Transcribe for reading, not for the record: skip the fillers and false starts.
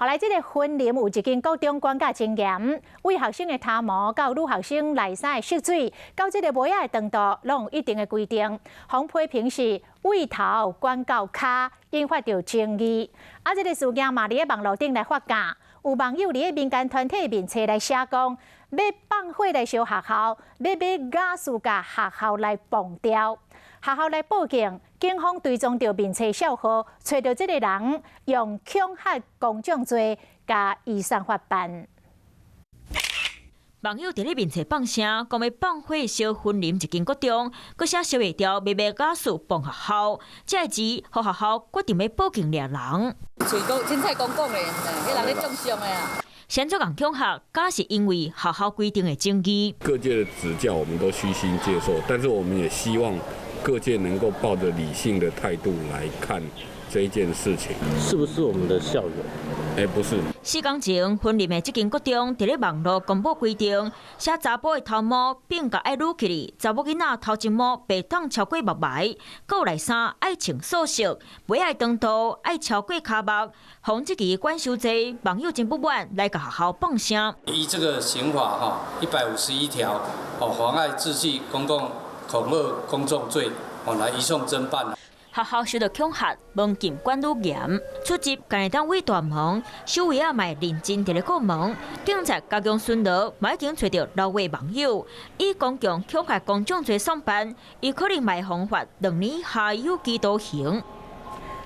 後來這个雲林有一間高中管教真嚴，對學生的頭毛到女學生內衫的色水，到這个襪仔的長度，攏有一定的規定。予批評是對頭管到跤，引發著爭議。啊，這个事件嘛佇咧網路頂來發酵，有網友佇咧民間團體面冊來寫講，欲放火來燒學校，欲買瓦斯共學校來磅掉。學校來報警，警方追蹤著面冊帳號，揣著這个人用恐嚇公眾罪，共移送法辦。網友佇咧面冊放聲，講欲放火燒雲林一間國中，閣寫燒袂著，欲買瓦斯磅學校，這下子予學校決定欲報警掠人。喙講凊彩講講的，彼人咧中傷的啊。先做共恐嚇，敢是因為學校規定的爭議。各界的指教，我們都虛心接受，但是我們也希望各界能夠抱着理性的態度來看這一件事情。是不是我們的校友？欸，不是。4工前，雲林的這間國中佇咧網路公布規定，寫查埔的頭毛鬢角愛擼起來，查某囡仔頭前毛袂當超過目眉，閣內衫愛穿素色，襪仔長度愛超過跤目。予這期管傷濟，網友真不滿，來共學校放聲。依這個刑法哈151條，哦，妨礙秩序、公共恐嚇公眾罪，哦，來移送偵辦。學校受到恐嚇，門禁管愈嚴，出入敢會當對大門，守衛仔嘛會認真佇咧顧門。警察加強巡邏，嘛已經揣著六位網友，以公共恐嚇公眾罪送辦，伊可能會予罰2年以下有期徒刑。